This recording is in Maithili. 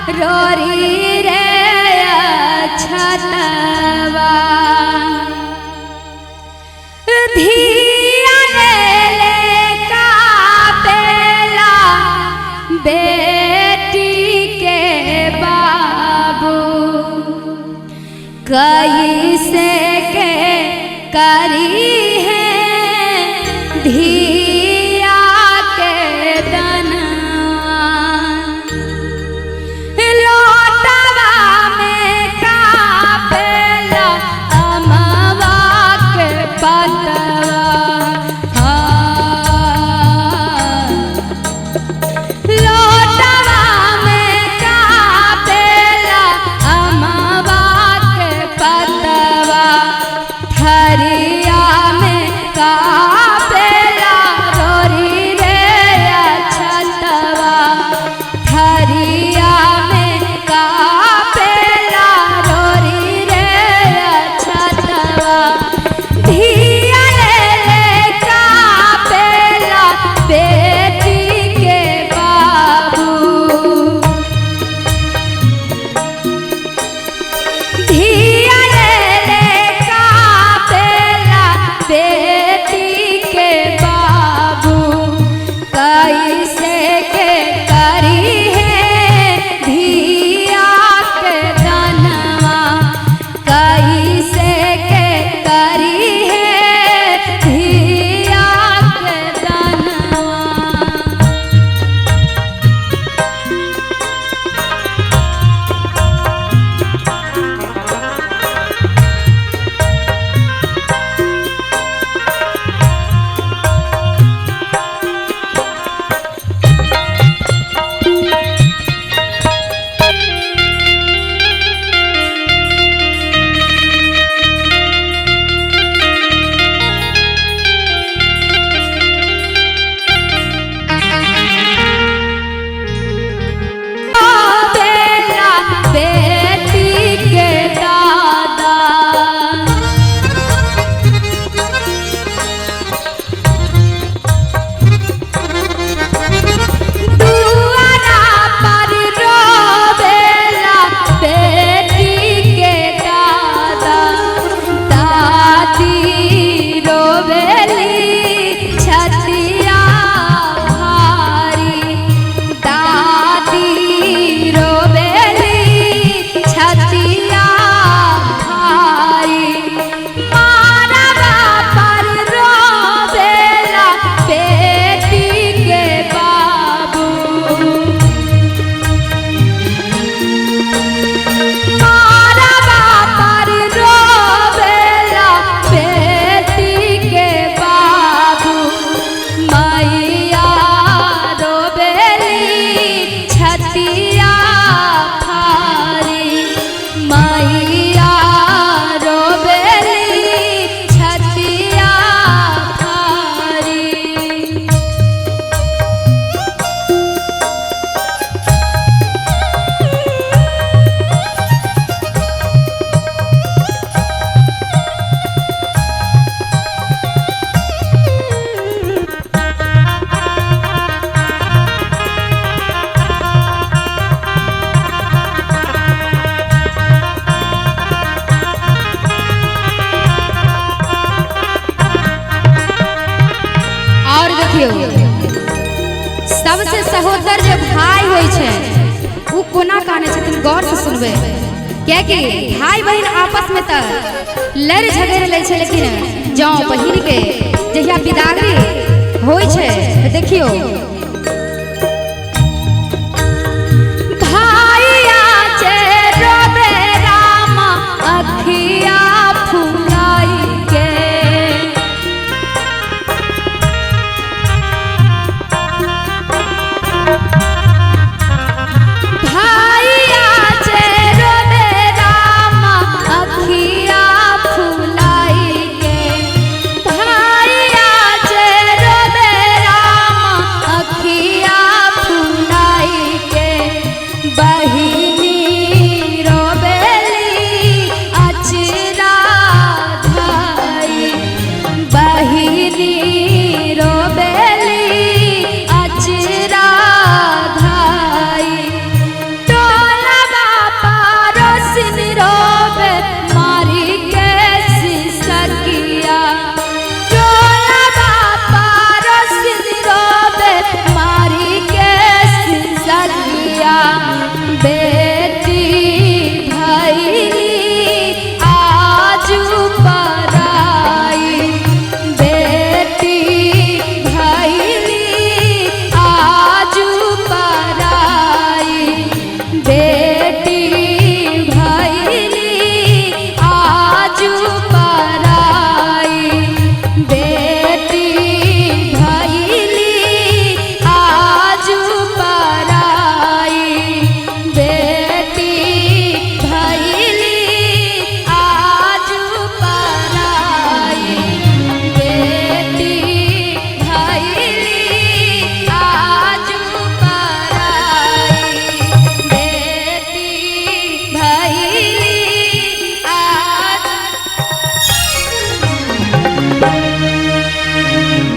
रोरी रे छतवा। धिया ले ले का बेला बेटी के बाबू, कैसे के करी है धिया के दनवा। लोटवा में कापेला अमवा के पतवा, लोटवा में कापेला अमवा के पतवा, थरिया में कापेला रोरी रे छतवा, थरिया में कापेला रोरी रे छतवा। धिया ले ले कापेला बेटी के बाबू, धिया ले ले कापेला बेटी के बाबू, कैसे के करी है धिया के दनवा, कैसे के करी है धिया के दनवा। बेला बेटी के दादा, दुआरा पर रोवेला बेटी के दादा, दादी रोवेली छतिया भारी, दादी रोवेली छतिया भारी। मारवा पर रोवेला बेटी के बाबू, मारवा पर रोवेला बेटी के बाबू, मैया रोवेली छतिया भारी, मैया रोवेली छतिया भारी। और देखियो सबसे सहोदर जे भाई होइ छै उ कोना काने छथिन, गौर से सुनबै, कियाकि भाई बहिन आपस में त लड़ झगड़ लै छै, लेकिन जँ बहिन के जहिया बिदागरी होइ छै त देखियो